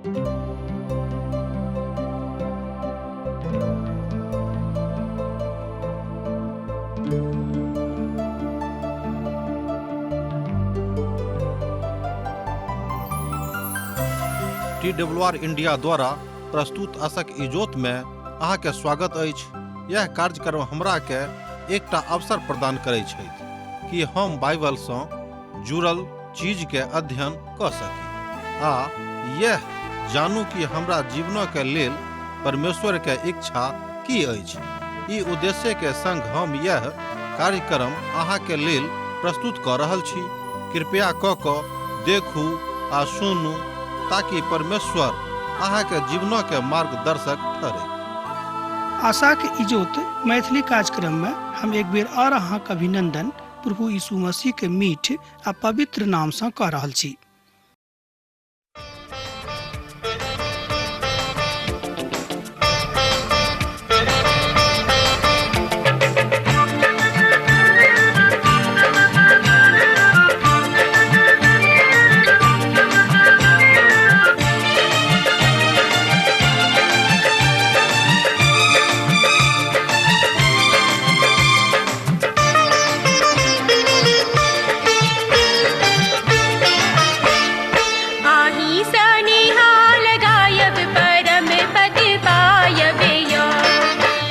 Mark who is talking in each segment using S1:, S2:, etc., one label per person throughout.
S1: T W R India द्वारा प्रस्तुत असक इजोत में अहाँके स्वागत अछि। यह कार्यक्रम हमरा के एकटा अवसर प्रदान करै छथि कि हम बाइबल सँ जुड़ल चीज के अध्ययन क सकी आ यह जानू कि हमरा जीवन के लेल परमेश्वर के इच्छा की अछि। ई उद्देश्य के संग हम यह कार्यक्रम अहाँ के लेल प्रस्तुत क रहल छी। कृपया क क देखू आ सुनू ताकि परमेश्वर अहाँ के जीवन के मार्गदर्शक ठहरे।
S2: आशाक इजोत मैथिली कार्यक्रम में हम एक बेर और अहाँक अभिनंदन प्रभु यीशु मसीह के मीठ आ पवित्र नाम सँ कऽ रहल छी।
S3: आही सनिहाल गायब परम पद पायब यो,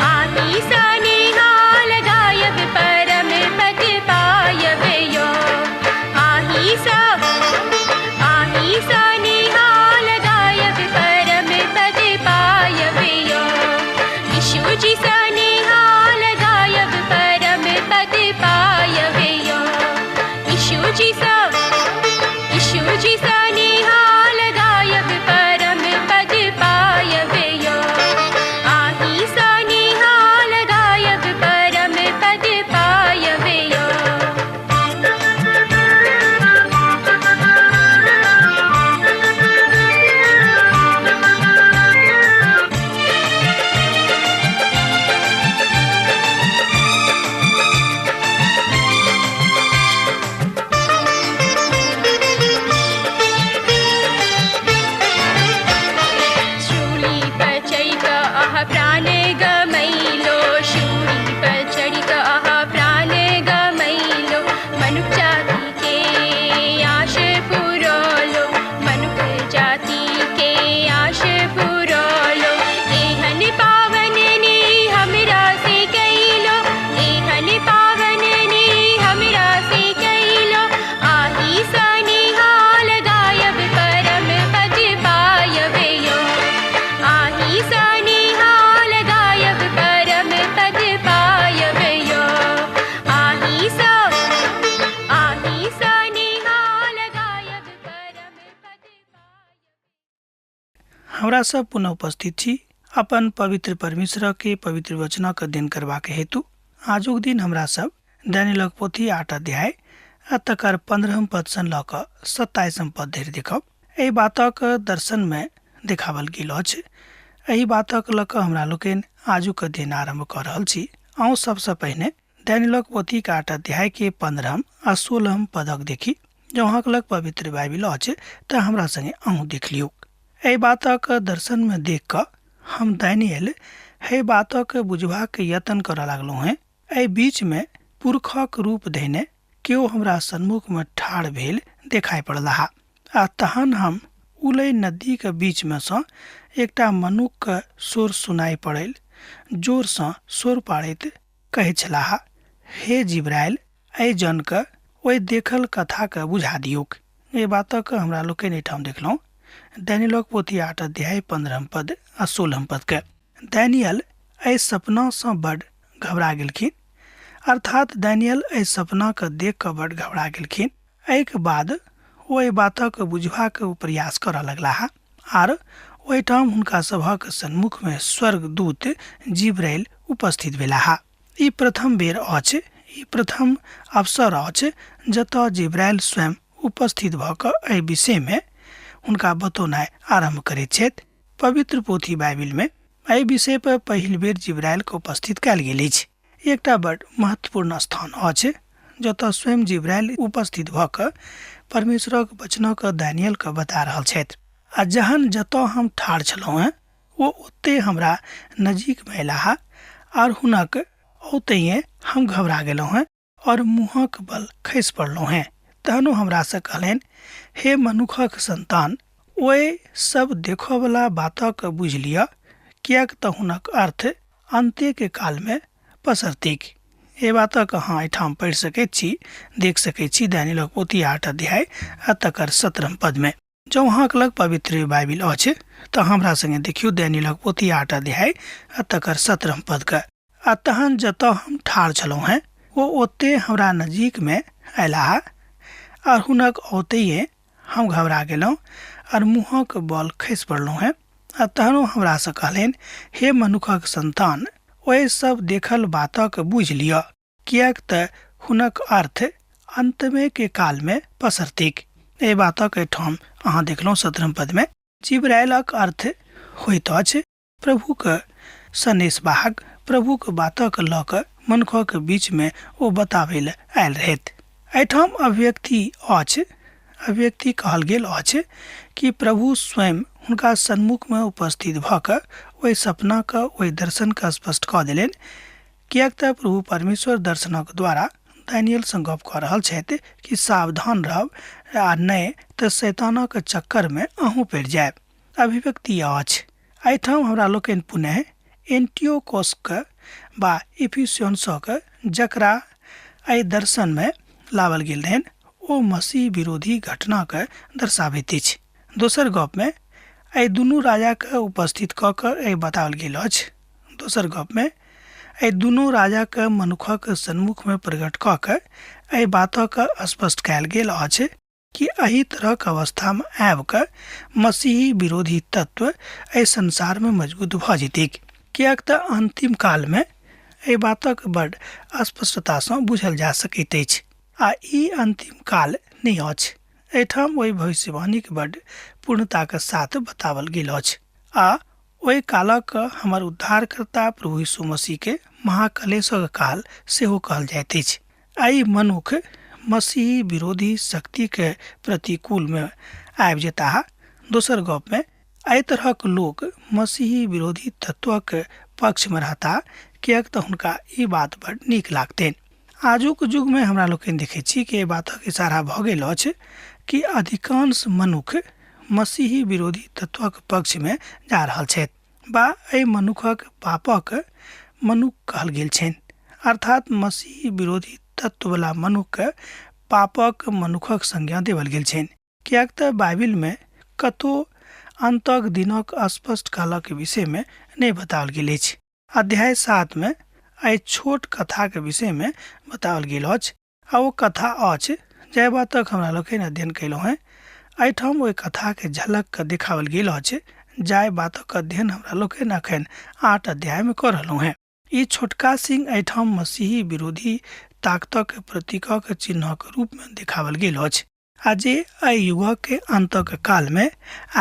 S3: आही सनिहाल गायब परम पद पायब यो, आही सा आही सनिहाल गायब परम पद पायब यो, यीशु जी सनिहाल गायब परम पद पायब यो, यीशु जी सा यीशु जी सनिहाल गायब परम पद पायब यो, आही सनिहाल गायब परम पद पायब यो। शूली पर चढ़ि कऽ अहाँ प्राण गमैलो, शूली पर चढ़ि कऽ अहाँ प्राण गमैलो, मनुख जाति के आश पुरौलो, मनुख जाति के आश पुरौलो, एहन पावन नी हमरा से कैलो, एहन पावन नी हमरा से कैलो, आही सनिहाल गायब परम पद पायब यो, आही सनिहाल गायब परम पद पायब यो, आही सा आही सनिहाल गायब परम पद पायब।
S2: हमरा सब पुनः उपस्थित छी अपन पवित्र परमेश्वर के पवित्र वचनक अध्ययन करबाक हेतु। आजुक दिन हमरा सब दानियलक पोथी 8 अध्याय आ तकर 15 पद सँ लऽ कऽ 27 पद धरि देखब। एहि बातक दर्शन में देखावल गेल अछि। एहि बातक लऽ कऽ हमरा लोकनि आजुक अध्ययन आरम्भ कऽ रहल छी। अहूँ सबसँ पहिने दानियलक पोथीक 8 अध्याय के 15 आ 16 पदक देखी। जँ अहाँक लग पवित्र बाइबिल अछि तऽ हमरा संगे अहूँ देख लियौ। एहि बातक दर्शन में देख कऽ हम दानियल एहि बातक बुझबाक यत्न करऽ लागलहुँ हेँ। एहि बीच में पुरखक रूप धयने केओ हमरा सन्मुख में ठाढ़ भेल देखाइ पड़लाह आ तहन हम उलै नदीक बीच में सँ एकटा मनुखक स्वर सुनाइ पड़ल, जोर सँ स्वर पाड़ैत कहैत छलाह, हे जिब्राइल, एहि जनके ओहि देखल कथाके बुझा दियौक। एहि बातक हमरा लोकनि एहिठाम देखलहुँ दानियलक पोथी 8 अध्याय 15 पद आ 16 पदके। दानियल एहि सपनासँ बड घबरा गेलखिन, अर्थात दानियल एहि सपनाके देख कऽ बड घबरा गेलखिन। एहिके बाद ओ एहि बातक बुझबाक प्रयास करऽ लगलाह आर ओहिठाम हुनका सभक सन्मुखमे स्वर्गदूत जिब्राइल उपस्थित भेलाह। ई प्रथम बेर अछि, ई प्रथम अवसर अछि जतऽ जिब्राइल स्वयं उपस्थित भऽ कऽ एहि विषयमे हुनका बतौनाइ आरम्भ करैत छथि। पवित्र पोथी बाइबिलमे एहि विषय पर पहिल बेर जिब्राइलके उपस्थित कयल गेल अछि। एकटा बड महत्वपूर्ण स्थान अछि जतऽ स्वयं जिब्राइल उपस्थित भऽ कऽ परमेश्वरक वचनक दानियलके बता रहल छथि। आ जहन जतऽ हम ठाढ़ छलहुँ हेँ ओ ओते हमरा नजीकमे अयलाह आर हुनक औतहिए हम घबरा गेलहुँ हेँ और मुँहक बल खसि पड़लहुँ हेँ। तहन ओ हमरासँ कहलनि, हे मनुखक सन्तान, ओहि सब देखऽवला बातक बुझि लिअ, किएक तँ हुनक अर्थ अन्त्यके कालमे पसरतैक। एहि बातक अहाँ एहिठाम पढ़ि सकैत छी, देख सकैत छी दानियलक पोथी 8 अध्याय आ तकर 17 पदमे। जँ अहाँक लग पवित्र बाइबिल अछि तँ हमरा संगे देखियौ दानियलक पोथी 8 अध्याय आ तकर 17 पदके। आ तहन जतऽ हम ठाढ़ छलहुँ हेँ ओ ओते हमरा नजीकमे अयलाह आर हुनक औतहिए हम घबरा गेलहुँ आर मुँहक बल खसि पड़लहुँ हेँ। आ तहन ओ हमरासँ कहलनि, हे मनुखक सन्तान, ओहि सब देखल बातक बुझि लिअ, किएक तऽ हुनक अर्थ अन्तमे के कालमे पसरतैक। एहि बातक एहिठाम अहाँ देखलहुँ 17 पदमे। जिब्राइलक अर्थ होइत अछि प्रभुक सनेशवाहक, प्रभुक बातक लऽ कऽ मनुखक बीचमे ओ बताबै लए आयल रहथि। एहिठाम अभिव्यक्ति अछि, अभिव्यक्ति कहल गेल अछि कि प्रभु स्वयं हुनका सन्मुखमे उपस्थित भऽ कऽ ओहि सपनाके, ओहि दर्शनके स्पष्ट कऽ देलनि, किएक तऽ प्रभु परमेश्वर दर्शनक द्वारा दानियलसँ गप कऽ रहल छथि कि सावधान रहब आ नहि तऽ शैतानक चक्करमे अहूँ पड़ि जायब। अभिव्यक्ति अछि। एहिठाम हमरा लोकनि पुनः एंटियोकोसके बा इफिसियनसके, जकरा एहि दर्शनमे लावल गेल रहनि, ओ मसीह विरोधी घटनाके दर्शाबैत अछि। दोसर गपमे एहि दुनू राजाके उपस्थित कऽ कऽ एहि बताओल गेल अछि। दोसर गपमे एहि दुनू राजाके मनुखक सन्मुखमे प्रकट कऽ कऽ एहि बातक स्पष्ट कयल गेल अछि कि एहि तरहक अवस्थामे आबि कऽ मसीही विरोधी तत्व एहि संसारमे मजबूत भऽ जेतैक, किएक तऽ अन्तिम कालमे एहि बातक बड स्पष्टतासँ बुझल जा सकैत अछि आ ई अन्तिम काल नहि अछि। एहिठाम ओहि भविष्यवाणीक बड पूर्णताक साथ बताओल गेल अछि आ ओहि कालक हमर उद्धारकर्ता प्रभु यीशु मसीहके महाकलेशक काल सेहो कहल जाइत अछि। एहि मनुख मसीही विरोधी शक्तिके प्रतिकूलमे आबि जेताह। दोसर गपमे एहि तरहक लोक मसीही विरोधी तत्वक पक्षमे रहता, किएक तऽ हुनका ई बात बड़ नीक लागतनि। आजुक युगमे हमरा लोकनि देखै छी कि एहि बातक इशारा भऽ गेल अछि कि अधिकांश मनुख मसीही विरोधी तत्वक पक्षमे जा रहल छथि बा एहि मनुखक पापक मनुख कहल गेल छनि, अर्थात मसीही विरोधी तत्ववला मनुखके पापक मनुखक संज्ञा देवल गेल छनि, किएक तऽ बाइबिलमे कतहु अन्तक दिनक स्पष्ट कालक विषयमे नहि बताओल गेल अछि। अध्याय 7 मे एहि छोट कथाक विषयमे बताओल गेल अछि आ ओ कथा अछि जाहि बातक हमरा लोकनि अध्ययन कयलहुँ हेँ। एहिठाम ओहि कथाके झलकके देखाओल गेल अछि जाहि बातक अध्ययन हमरा लोकनि अखन 8 अध्यायमे कऽ रहलहुँ हेँ। ई छोटका सिंह एहिठाम मसीही विरोधी ताकतक प्रतीकक चिन्हक रूपमे देखाओल गेल अछि आ जे एहि युगक अन्तक कालमे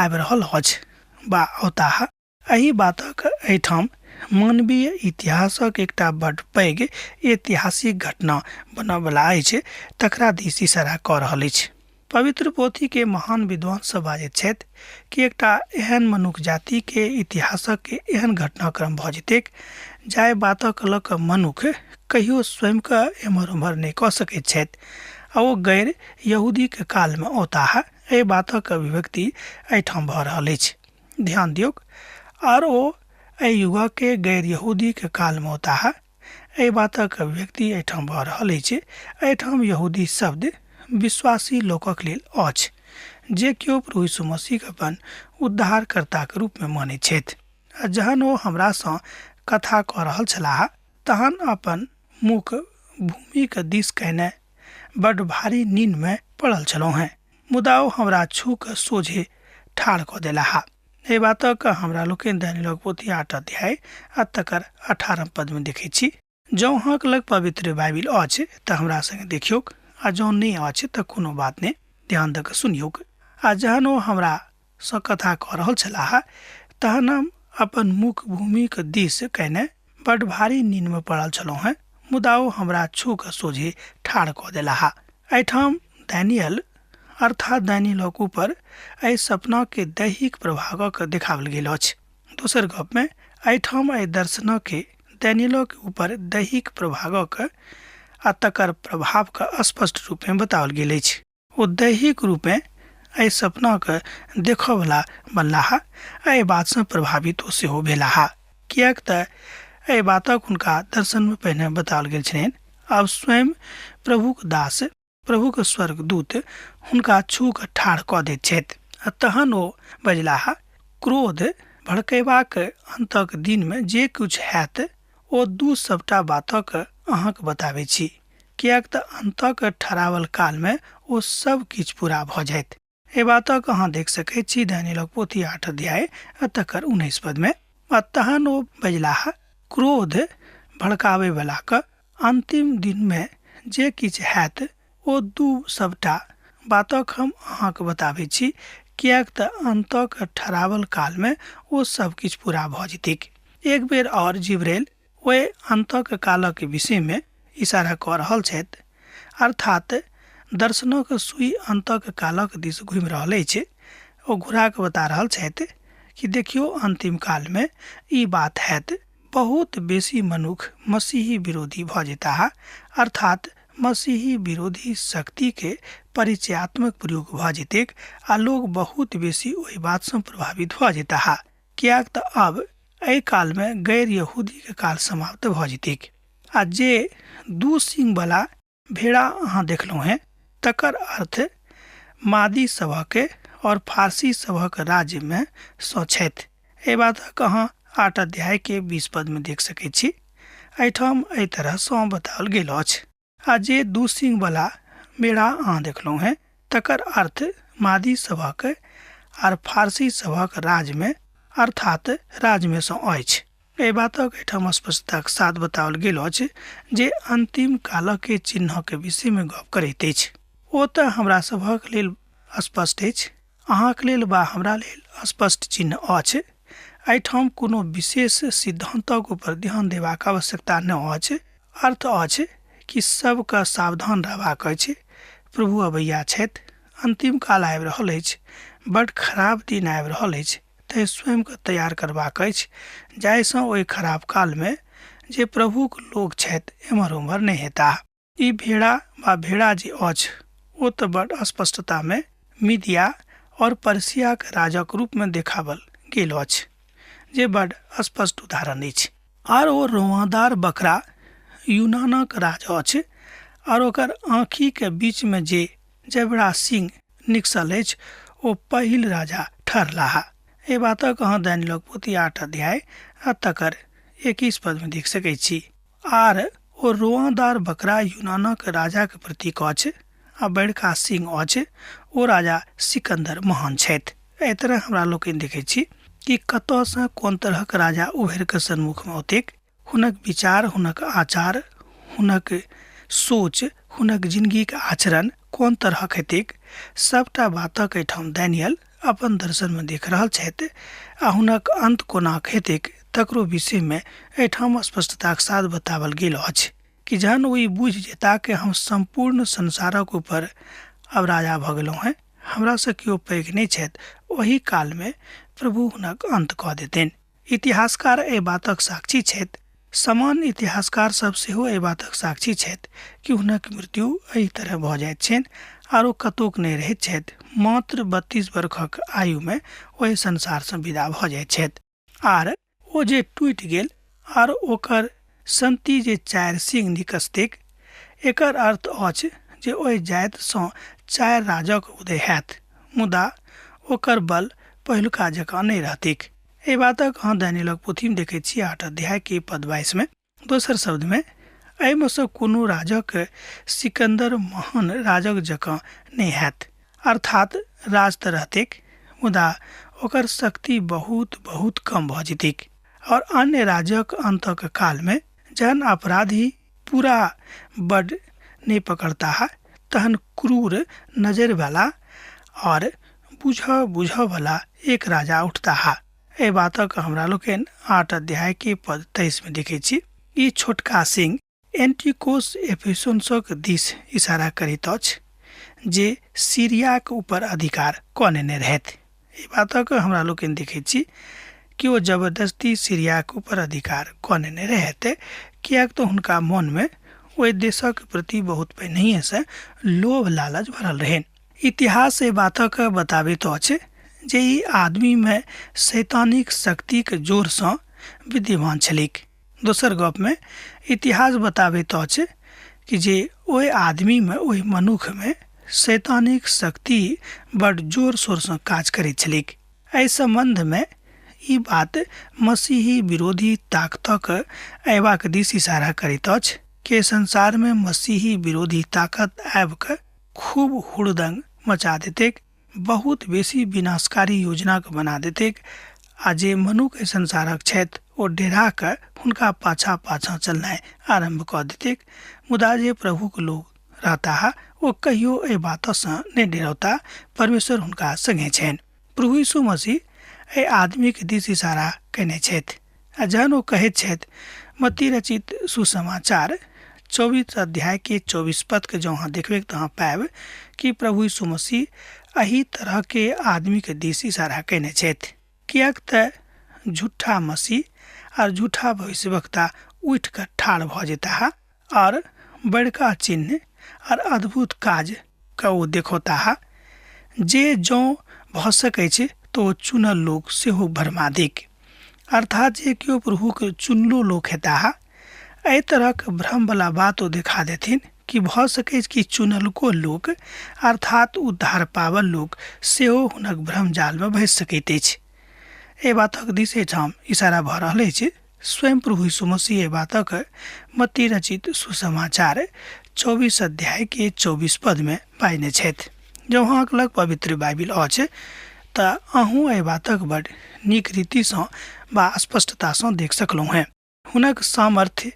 S2: आबि रहल अछि बा औताह। एहि बातक एहिठाम मानवीय इतिहासक एकटा बड्ड पैघ ऐतिहासिक घटना बनऽवला अछि तकरा दिस इशारा कऽ रहल अछि। पवित्र पोथीके महान विद्वान सब बाजैत छथि कि एकटा एहन मनुख जातिके इतिहासक एहन घटनाक्रम भऽ जेतैक जाहि बातक लऽ कऽ मनुख कहियो स्वयंके एम्हर ओम्हर नहि कऽ सकैत छथि आ ओ गैर यहूदीके कालमे औताह। एहि बातक अभिव्यक्ति एहिठाम भऽ रहल अछि। ध्यान दियौक, आर ओ एहि युगके गैर यहूदीके कालमे औताह। एहि बातक अभिव्यक्ति एहिठाम भऽ रहल अछि। एहिठाम यहूदी शब्द विश्वासी लोकक लेल अछि जे केओ प्रभु यीशु मसीहके अपन उद्धारकर्ताक रूपमे मानैत छथि। आ जहन ओ हमरासँ कथा कऽ रहल छलाह तहन अपन मुख भूमिके दिस कयने बड्ड भारी नींदमे पड़ल छलहुँ हेँ, मुदा ओ हमरा छू कऽ सोझे ठाढ़ कऽ देलाह। एहि बातक हमरा लोकनि दानियलक पोथी 8 अध्याय आ तकर 18 पदमे देखैत छी। जँ अहाँक लग पवित्र बाइबिल अछि तऽ हमरा संगे देखियौक आ जँ नहि अछि तऽ कोनो बात नहि, ध्यान दऽ कऽ सुनियौक। आ जहन ओ हमरा सँ कथा कऽ रहल छलाह तहन हम अपन मुख भूमिक दिस कयने बड्ड भारी नींदमे पड़ल छलहुँ हेँ, मुदा ओ हमरा छू कऽ सोझे ठाढ़ कऽ देलाह। एहिठाम दानियल अर्थात दानियलक ऊपर एहि सपनाके दैहिक प्रभावक देखाओल गेल अछि। दोसर गपमे एहिठाम एहि दर्शनके दानियलक ऊपर दैहिक प्रभावक आ तकर प्रभावके स्पष्ट रूपमे बताओल गेल अछि। ओ दैहिक रूपेँ एहि सपनाके देखऽवला बनलाह आ एहि बातसँ प्रभावित ओ सेहो भेलाह, किएक तऽ एहि बातक हुनका दर्शनमे पहिने बताओल गेल छलनि। आब स्वयं प्रभुक दास, प्रभुक स्वर्गदूत हुनका छू कऽ ठाढ़ कऽ दैत छथि आ तहन ओ बजलाह, क्रोध भड़कयबाक अन्तक दिनमे जे किछु हैत ओ दू सभटा बातक अहाँक बताबैत छी, किएक तऽ अन्तक ठहरावल कालमे ओ सभ किछु पूरा भऽ जायत। एहि बातक अहाँ देख सकैत छी दानियलक पोथी 8 अध्याय आ तकर 19 पदमे। आ तहन ओ बजलाह, क्रोध भड़काबयवलाक अन्तिम दिनमे जे किछु हैत ओ दू सभटा बातक हम अहाँक बताबैत छी, किएक तऽ अन्तक ठहरावल कालमे ओ सभ किछु पूरा भऽ जेतैक। एक बेर आओर जिब्रेल ओहि अन्तक कालक विषयमे इशारा कऽ रहल छथि, अर्थात दर्शनक सुई अन्तक कालक दिस घूमि रहल अछि। ओ घुरा कऽ बता रहल छथि कि देखियौ, अन्तिम कालमे ई बात हैत, बहुत बेसी मनुख मसीही विरोधी भऽ जेताह, अर्थात मसीही विरोधी शक्तिके परिचयात्मक प्रयोग भऽ जेतैक आ लोक बहुत बेसी ओहि बातसँ प्रभावित भऽ जेताह, किएक तऽ आब एहि कालमे गैर यहूदीके काल समाप्त भऽ जेतैक। आ जे दू सींगवला भेड़ा अहाँ देखलहुँ हेँ, तकर अर्थ मादी सभक और फारसी सभक राज्यमे सँ छथि। एहि बातक अहाँ 8 अध्यायके 20 पदमे देख सकैत छी। एहिठाम एहि तरहसँ बताओल गेल अछि। आ जे दू सींगवला मेढ़ा अहाँ देखलहुँ हेँ, तकर अर्थ मादी सभक आर फारसी सभक राजमे, अर्थात राजमे सँ अछि। एहि बातक एहिठाम स्पष्टताक साथ बताओल गेल अछि जे अन्तिम कालक चिन्हक विषयमे गप करैत अछि। ओ तऽ हमरा सभक लेल स्पष्ट अछि, अहाँक लेल वा हमरा लेल स्पष्ट चिन्ह अछि। एहिठाम कोनो विशेष सिद्धान्तक ऊपर ध्यान देबाक आवश्यकता नहि अछि। अर्थ अछि कि सबके सावधान रहबाक अछि। प्रभु अबैया छथि, अन्तिम काल आबि रहल अछि, बड्ड खराब दिन आबि रहल अछि, तैँ स्वयंके तैयार करबाक अछि जाहिसँ ओहि खराब कालमे जे प्रभुक लोक छथि एम्हर ओम्हर नहि हेताह। ई भेड़ा वा भेड़ा जे अछि ओ तऽ बड्ड स्पष्टतामे मीदिया और पर्सियाक राजक रूपमे देखावल गेल अछि, जे बड्ड स्पष्ट उदाहरण अछि। आर ओ रोआँदार बकरा यूनानक राज अछि, आर ओकर आँखिके बीचमे जे जबड़ा सिंह निकसल अछि ओ पहिल राजा ठहरलाह। एहि बातक अहाँ दानियलक पोथी 8 अध्याय आ तकर 21 पदमे देख सकैत छी। आर ओ रोआँदार बकरा यूनानक राजाक प्रतीक अछि आ बड़का सिंह अछि ओ राजा सिकन्दर महान छथि। एहि तरह हमरा लोकनि देखैत छी कि कतऽसँ कोन तरहक राजा उभरि कऽ सन्मुखमे औतेक, हुनक विचार, हुनक आचार, हुनक सोच, हुनक जिनगीक आचरण कोन तरहक हेतैक, सभटा बातक एहिठाम दानियल अपन दर्शनमे देख रहल छथि आ हुनक अन्त कोनाक हेतैक तकरो विषयमे एहिठाम स्पष्टताक साथ बताओल गेल अछि कि जहन ओ ई बुझि जेता कि हम सम्पूर्ण संसारक ऊपर अब राजा भऽ गेलहुँ हेँ, हमरासँ केओ पैघ नहि छथि, ओहि कालमे प्रभु हुनक अन्त कऽ देतनि। इतिहासकार एहि बातक साक्षी छथि। सामान्य इतिहासकार सब सेहो एहि बातक साक्षी छथि कि हुनक मृत्यु एहि तरह भऽ जाइत छनि आर ओ कतोक नहि रहैत छथि, मात्र 32 बरखक आयुमे ओहि संसारसँ विदा भऽ जाइत छथि। आर ओ जे टूटि गेल आर ओकर सन्ति जे 4 सिंह निकसतैक, एकर अर्थ अछि जे ओहि जातिसँ 4 राजक उदय हैत, मुदा ओकर बल पहिलुका जकाँ नहि रहतैक। एहि बातक अहाँ दानियलक पोथीमे देखैत छी 8 अध्यायके पद 22मे। दोसर शब्दमे एहिमे सँ कोनो राजक सिकन्दर महान राजक जकाँ नहि हैत, अर्थात राज तऽ रहतैक मुदा ओकर शक्ति बहुत बहुत कम भऽ जेतैक। और अन्य राज्यक अन्तक कालमे जहन अपराधी पूरा बड नहि पकड़ताह तहन क्रूर नजरिवला और बुझऽ बुझऽवला एक राजा उठताह। एहि बातक हमरा लोकनि 8 अध्यायके पद 23मे देखैत छी। ई छोटका सिंह एंटिकोस एफेसोन्सक दिस इशारा करैत अछि, जे सीरियाके ऊपर अधिकार कऽ नेने रहथि। एहि बातक हमरा लोकनि देखैत छी कि ओ जबरदस्ती सीरियाके ऊपर अधिकार कऽ नेने रहथि, किएक तऽ हुनका मोनमे ओहि देशक प्रति बहुत पहिनहिएसँ लोभ लालच भरल रहनि। इतिहास एहि बातक बताबैत अछि जे ई आदमीमे शैतानिक शक्तिक जोरसँ विद्यमान छलैक। दोसर गपमे इतिहास बताबैत अछि कि जे ओहि आदमीमे, ओहि मनुखमे शैतानिक शक्ति बड जोर शोरसँ काज करैत छलैक। एहि सम्बन्धमे ई बात मसीही विरोधी ताकतक अयबाक दिस इशारा करैत अछि कि संसारमे मसीही विरोधी ताकत आबि कऽ खूब हुड़दंग मचा देतैक, बहुत बेसी विनाशकारी योजनाके बना देतैक आ जे मनुख एहि संसारक छथि ओ डेरा कऽ हुनका पाछाँ पाछाँ चलनाइ आरम्भ कऽ देतैक। मुदा जे प्रभुके लोक रहताह ओ कहियो एहि बातसँ नहि डेरौता, परमेश्वर हुनका संगे छनि। प्रभु यीशु मसीह एहि आदमीके दिस इशारा कयने छथि आ जहन ओ कहैत छथि मत्ती रचित सुसमाचार 24 अध्याय के 24 पद के जँ अहाँ देखबै तऽ अहाँ पायब कि प्रभु यीशु मसीह एहि तरहके आदमीके दिस इशारा कयने छथि, किएक तऽ झूठा मसीह आर झूठा भविष्यवक्ता उठि कऽ ठाढ़ भऽ जेताह आर बड़का चिन्ह आर अद्भुत काज के ओ देखौताह, जे जँ भऽ सकै छै तऽ ओ चुनल लोक सेहो भरमा देक। अर्थात जे केओ प्रभुके चुनलो लोक हेताह, एहि तरहक भ्रमवला बात ओ देखा देथिन कि भऽ सकैछ कि चुनलको लोक अर्थात उद्धार पावल लोक सेहो हुनक भ्रम जालमे भसि सकैत अछि। एहि बातक दिस एहिठाम इशारा भऽ रहल अछि। स्वयं प्रभु यीशु मसीह एहि बातक मत्ती रचित सुसमाचार 24 अध्याय के 24 पद में बाजने छथि। जँ अहाँक लग पवित्र बाइबिल अछि तऽ अहूँ एहि बातक बड नीक रीतिसँ वा स्पष्टतासँ देख सकलहुँ हेँ। हुनक सामर्थ्य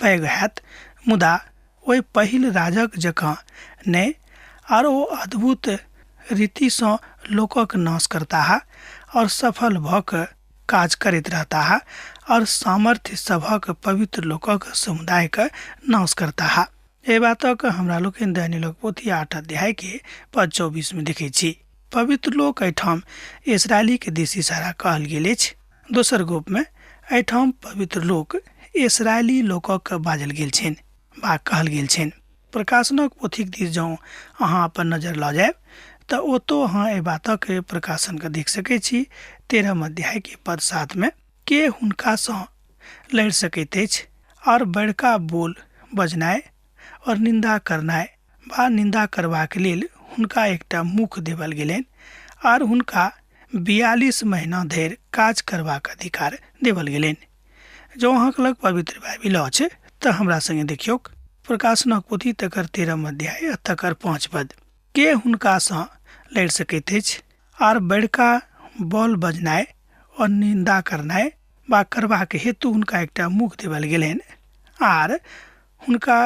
S2: पैघ हैत, मुदा ओहि पहिल राजक जकाँ नहि, आर ओ अद्भुत रीतिसँ लोकक नाश करताह और सफल भऽ कऽ काज करैत रहताह और सामर्थ्य सभक पवित्र लोकक समुदायक नाश करताह। एहि बातक हमरा लोकनि दानिय्येलक पोथी 8 अध्याय के पद 24 में देखैत छी। पवित्र लोक एहिठाम इसराइली के दिस इशारा कहल गेल अछि। दोसर गोप में एहिठाम पवित्र लोक इसराइली लोकक बाजल गेल छनि वा कहल गेल छनि। प्रकाशनक पोथीक दिस जँ अहाँ अपन नजर लऽ जायब तऽ ओतौ अहाँ एहि बातक प्रकाशनके देख सकै छी। 13 अध्याय के पद 7 में के हुनकासँ लड़ि सकैत अछि और बड़का बोल बजनाइ और निंदा करनाइ वा निंदा करबाक लेल हुनका एकटा मुख देवल गेलनि और हुनका 42 महीना धरि काज करबाक अधिकार देवल गेलनि। जँ अहाँके लग पवित्र बाइबिल अछि तऽ हमरा संगे देखियौक प्रकाशनक पोथी तकर 13 अध्याय आ तकर 5 पद। के हुनकासँ लड़ि सकैत अछि आर बड़का बोल बजनाइ और निंदा करनाइ वा करबाक हेतु हुनका एकटा मुख देवल गेलनि आर हुनका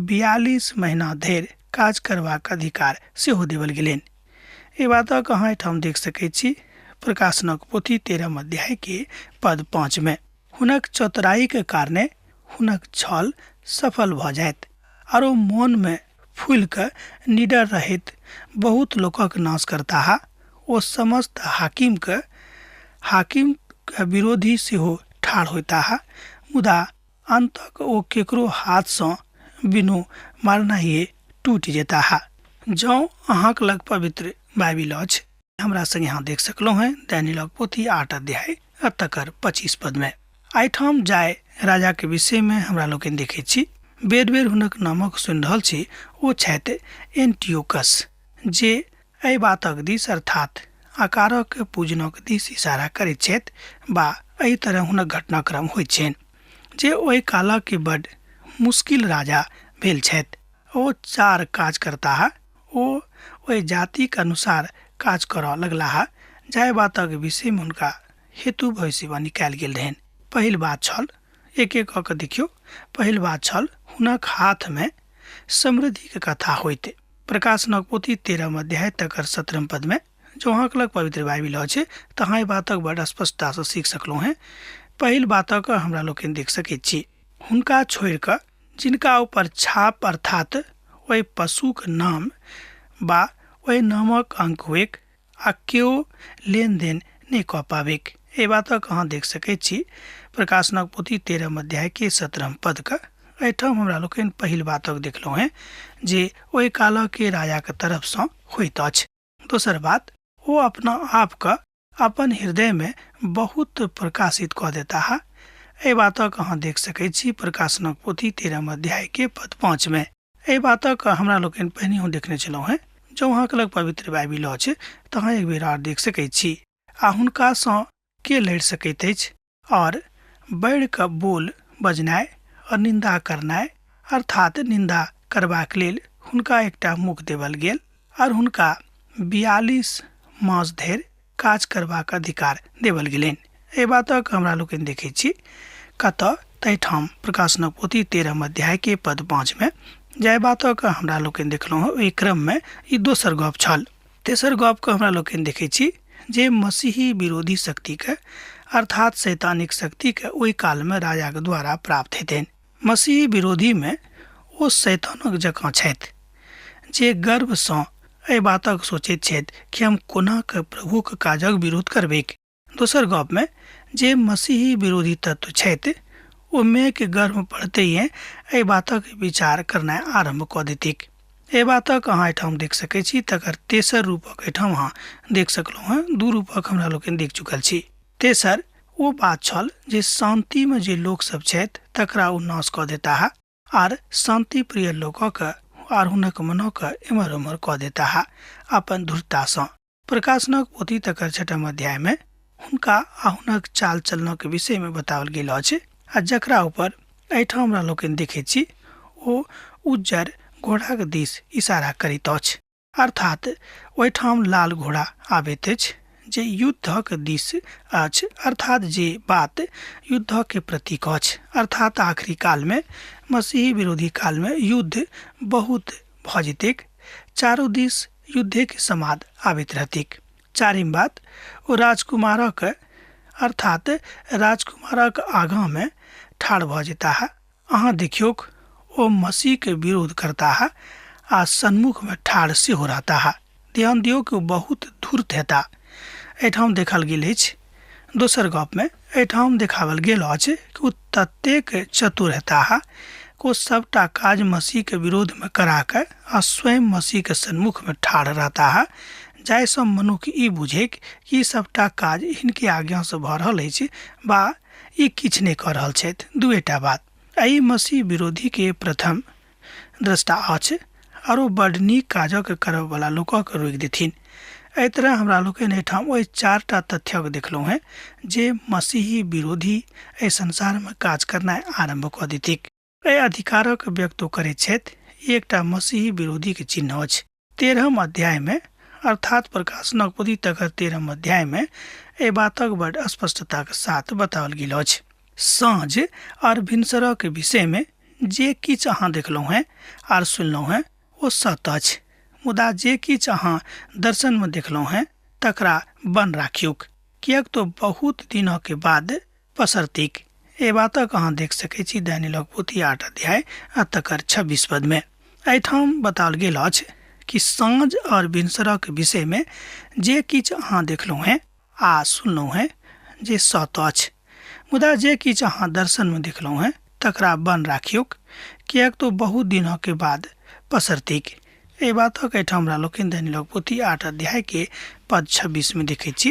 S2: 42 महीना धरि काज करबाक अधिकार सेहो देवल गेलनि। एहि बातक अहाँ एहिठाम देख सकैत छी प्रकाशनक पोथी 13 अध्याय के पद 5 में। हुनक चतुराईके कारणे हुनक छल सफल भऽ जायत आर ओ मोनमे फूलि कऽ निडर रहैत बहुत लोकक नाश करताह। ओ समस्त हाकिमके विरोधी सेहो ठाढ़ होइताह, मुदा अन्तक ओ केकरो हाथसँ बिनु मारनाहिए टूटि जेताह। जँ अहाँक लग पवित्र बाइबिल अछि, हमरा संगे अहाँ देख सकलहुँ हेँ दानिय्येलक पोथी 8 अध्याय आ तकर 25 पद में। एहिठाम जाय राजा के विषय में हमरा लोकनि देखैत छी, बेर बेर हुनक नामक सुनि रहल छी, ओ छथि एंटियोकस, जे एहि बातक दिस अर्थात आकारक पूजनक दिस इशारा करैत छथि वा एहि तरह हुनक घटनाक्रम होइत छनि जे ओहि कालक के बड मुश्किल राजा भेल छथि। ओ 4 काज करताह। ओ ओहि जातिक अनुसार काज करऽ लगलाह जाहि बातक विषयमे हुनका हेतु भविष्यवाणी कयल गेल रहनि। पहिल बात छल, एक एक कऽ कऽ देखियौ, पहिल बात छल हुनक हाथमे समृद्धिक कथा होइत। प्रकाशनक पोथी 13 अध्याय तकर 17 पदमे जँ अहाँके लग पवित्र बाइबिल अछि तऽ अहाँ एहि बातक बड स्पष्टतासँ सीख सकलहुँ हेँ। पहिल बातक हमरा लोकनि देख सकैत छी, हुनका छोड़ि कऽ जिनका ऊपर छाप अर्थात ओहि पशुक नाम वा ओहि नामक अंक हुएक आ केओ लेनदेन नहि कऽ पाबैक। एहि बातक अहाँ देख सकैत छी प्रकाशनक पोथी 13 अध्याय के 17 पदके। एहिठाम हमरा लोकनि पहिल बातक देखलहुँ हेँ जे ओहि कालके राजाके तरफसँ होइत अछि। दोसर बात, ओ अपना आपके अपन हृदयमे बहुत प्रकाशित कऽ देताह। एहि बातक अहाँ देख सकैत छी प्रकाशनक पोथी 13 अध्याय के पद 5 मे। एहि बातक हमरा लोकनि पहिनहियो देखने छलहुँ हेँ। जँ अहाँके लग पवित्र बाइबिल अछि तऽ अहाँ एक बेर आर देख सकैत छी। आ हुनकासँ के लड़ि सकैत अछि? और बढ़ि कऽ बोल बजनाइ और निन्दा करनाइ, अर्थात निन्दा करबाक लेल हुनका एकटा मुख देवल गेल और हुनका 42 मास धरि काज करबाक अधिकार देवल गेलनि। एहि बातक हमरा लोकनि देखैत छी कतऽ? ताहिठाम प्रकाशनक पोथी 13 अध्याय के पद 5 मे। जाहि बातक हमरा लोकनि देखलहुँ हँ ओहि क्रममे ई दोसर गप छल। तेसर गपके हमरा लोकनि देखैत छी जे मसीही विरोधी शक्तिके अर्थात शैतानिक शक्तिके ओहि कालमे राजाके द्वारा प्राप्त हेतनि। मसीही विरोधीमे ओ शैतानक जकाँ छथि जे गर्वसँ एहि बातक सोचैत छथि कि हम कोना कऽ प्रभुक काजक विरोध करबैक। दोसर गपमे जे मसीही विरोधी तत्व छथि ओ मेघ गर्भ पड़तैए एहि बातक विचार करनाइ आरम्भ कऽ देतिक। एहि बातक अहाँ एहिठाम देख सकैत छी। तकर तेसर रूपक एहिठाम अहाँ देख सकलहुँ हेँ। दू रूपक हमरा लोकनि देख चुकल छी। तेसर ओ बात छल जे शान्तिमे जे लोकसभ छथि तकरा ओ नाश कऽ देताह आर शान्तिप्रिय लोकक आर हुनक मनोके एम्हर ओम्हर कऽ देताह अपन धूर्ततासँ। प्रकाशनक पोथी तकर छठम अध्यायमे हुनका आ हुनक चाल चलनक विषयमे बताओल गेल अछि आ जकरा ऊपर एहिठाम हमरा लोकनि देखैत छी ओ उज्जर घोड़ाक दिस इशारा करैत अछि, अर्थात ओहिठाम लाल घोड़ा आबैत अछि जे युद्धक दिस अछि, अर्थात जे बात युद्धक प्रतीक अछि, अर्थात आखिरी कालमे मसीही विरोधी कालमे युद्ध बहुत भऽ जेतैक, चारू दिस युद्धेके समाद आबैत रहतैक। चारिम बात, ओ राजकुमारक अर्थात राजकुमारक आगाँमे ठाढ़ भऽ जेताह। अहाँ देखियौक, ओ मसीहके विरोध करताह आ सन्मुखमे ठाढ़ सेहो रहताह। ध्यान दियौ कि ओ बहुत धूर्त हेताह। एहिठाम देखल गेल अछि। दोसर गपमे एहिठाम देखाओल गेल अछि कि ओ ततेक चतुर हेताह कि ओ सभटा काज मसीहके विरोधमे करा कऽ आ स्वयं मसीहके सन्मुखमे ठाढ़ रहताह, जाहिसँ मनुख ई बुझैक कि ई सभटा काज हिनके आज्ञासँ भऽ रहल अछि वा ई किछु नहि कऽ रहल छथि। दुएटा बात एहि मसीह विरोधीके प्रथम द्रष्टा अछि आरो बड्ड नीक काजक करऽवला लोकक रोकि देथिन। एहि तरह हमरा लोकनि एहिठाम ओहि चारिटा तथ्यक देखलहुँ हेँ जे मसीही विरोधी एहि संसारमे काज करनाइ आरम्भ कऽ देतिक। एहि अधिकारक व्यक्तो करैत छथि। ई एकटा मसीही विरोधीक चिन्ह अछि। 13 अध्यायमे अर्थात प्रकाशनक पोथी तकर 13 अध्यायमे एहि बातक बड्ड स्पष्टताक साथ बताओल गेल अछि। साँझ आर भिनसरक विषयमे जे किछु अहाँ देखलहुँ हेँ आर सुनलहुँ हेँ ओ सत्य अछि, मुदा जे किछु अहाँ दर्शनमे देखलहुँ हेँ तकरा बन्न राखियौक, किएक तो बहुत दिनक बाद पसरतिक। एहि बातक अहाँ देख सकैत छी दानियलक पोथी 8 अध्याय आ तकर 26 पदमे। एहिठाम बताओल गेल अछि कि साँझ आओर भिनसरक विषयमे जे किछु अहाँ देखलहुँ हेँ आ सुनलहुँ हेँ जे सत्य अछि, मुदा जे किछु अहाँ दर्शनमे देखलहुँ हेँ तकरा बन्न राखियौक, किएक तो बहुत दिनक बाद पसरतिक। एहि बातक एहिठाम हमरा लोकनि दानियलक पोथी 8 अध्याय के पद 26 मे देखैत छी,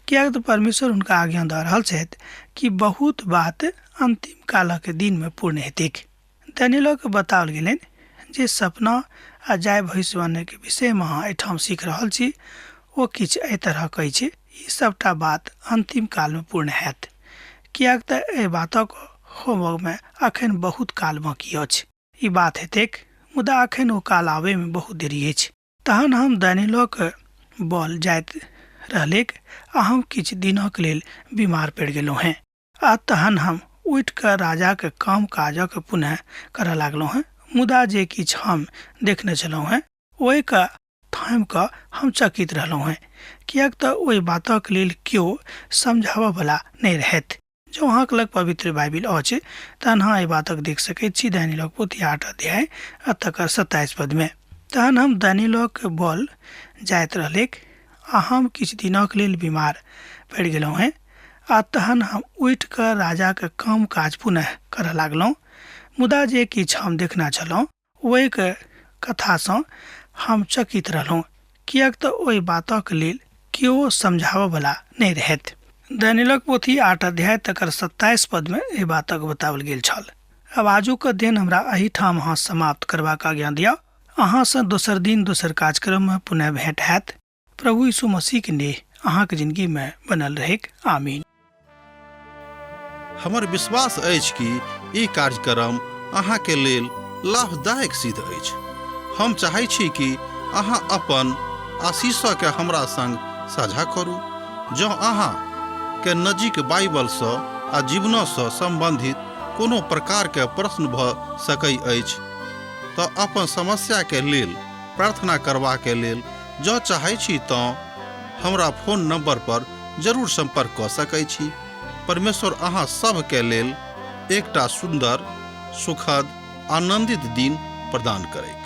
S2: किएक तऽ परमेश्वर हुनका आज्ञा दऽ रहल छथि कि बहुत बात अन्तिम कालक दिनमे पूर्ण हेतैक। दानियलक बताओल गेलनि जे सपना आ जाय भविष्यवाणीक विषयमे अहाँ एहिठाम सीख रहल छी ओ किछु एहि तरहक अछि। ई सभटा बात अन्तिम कालमे पूर्ण हैत, किएक तऽ एहि बातक होबऽमे अखन बहुत काल बाँकी अछि। ई बात हेतैक, मुदा अखन ओ काल आबयमे बहुत देरी अछि। तहन हम दानियलक बल जाइत रहलैक आ हम किछु दिनक लेल बीमार पड़ि गेलहुँ हेँ आ तहन हम उठि कऽ राजाक काम काजक पुनः करऽ लागलहुँ हेँ, मुदा जे किछु हम देखने छलहुँ हेँ ओहिके थामि कऽ हम चकित रहलहुँ हेँ, किएक तऽ ओहि बातक लेल केओ समझाबऽवला नहि रहथि। जँ अहाँके लग पवित्र बाइबिल अछि तहन अहाँ एहि बातक देख सकैत छी दानियलक पोथी 8 अध्याय आ तकर 27 पदमे। तहन हम दानियलक बल जाइत रहलैक आ हम किछु दिनक लेल बीमार पड़ि गेलहुँ हेँ आ तहन हम उठि कऽ राजाक काम काज पुनः करऽ लागलहुँ। मुदा जे किछु हम देखने छलहुँ ओहिके कथासँ हम चकित रहलहुँ, किएक तँ ओहि बातक लेल केओ समझाबयवला नहि रहथि। दानियलक पोथी 8 अध्याय तकर 27 पदमे एहि बातक बताओल गेल छल। आब आजुक दिन हमरा एहिठाम अहाँ समाप्त करबाक आज्ञा दिअ। अहाँसँ दोसर दिन दोसर कार्यक्रममे पुनः भेंट हैत। प्रभु यीशु मसीह के नेह अहाँके जिंदगी में बनल रहेक। आमीन।
S1: हमर विश्वास अछि कि ई कार्यक्रम अहाँके लेल लाभदायक सिद्ध अछि। हम चाहै छी कि अहाँ अपन आशीषके हमरा संग साझा करू। जँ अहाँ के नजीक बाइबलसँ आ जीवनसँ सम्बन्धित कोनो प्रकारके प्रश्न भऽ सकै अछि तऽ अपन समस्याके लेल प्रार्थना करबाके लेल जँ चाहै छी तँ हमरा फोन नंबर पर जरूर संपर्क कऽ सकै छी। परमेश्वर अहाँ सभके लेल एकटा सुन्दर, सुखद, आनंदित दिन प्रदान करैक।